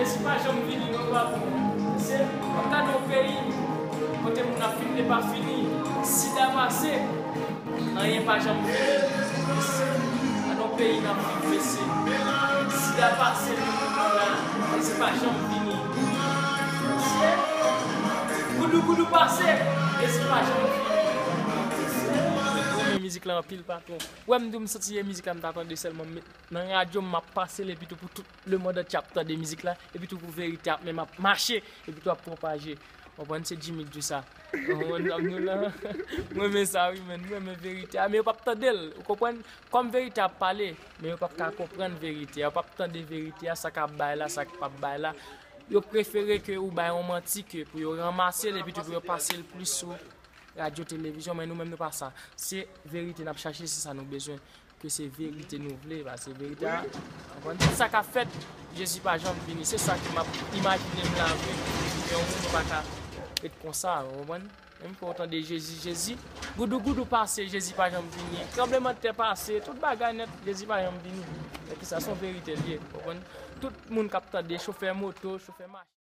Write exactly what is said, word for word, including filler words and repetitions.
Jezi pa janm vini non, papa. Se, w ap gade yon peyi kote moun ap fin de pa fini, sida pase, anyen pa janm fini. Gade yon peyi n ap viv, mesye. Sida pase, nou la, Jezi pa janm vini. Mesye, goudougoudou pase, Jezi pa janm vini. Mwen renmen mizik la anpil, patwon. Wè, m di w, m santi e mizik la m ta tande sèlman, m met nan radyo, m ap pase l, epi tou pou tout lemonn antye ap tande mizik la, epi tou pou verite ap menm ap mache, epi tou ap pwopaje. Konprann, se Jimmy k di sa. Konprann, ap nou la. Mwen renmen sa, wi, men mwen renmen verite a, men yo p ap tande l, ou konprann? Kòm verite ap pale, men yo p ap ka konprann verite a, yo p ap tande verite a, sa k ap bay la, sa k p ap bay la. Yo prefere ke ou bay yon manti ke pou yo ranmase l, epi tou pou yo pase l plis sou radyo, televizyon, men nou menm nou pa sa. Se verite n ap chache, se sa nou bezwen. Ke se verite nou vle, paske verite a, konprann? Tout sa k ap fèt, Jezi pa janm vini. Se sa ke m ap imajine m la vre. Yon moun ou pa ka ret konsa, ou konprann? Menm ke w tande Jezi, Jezi, goudougoudou pase, Jezi pa janm vini. Tranblemanntè pase, tout bagay nèt, Jezi pa janm vini. Men ki sa, se yon verite l ye, ou konprann? Tout moun k ap tande, chofè moto, chofè machin.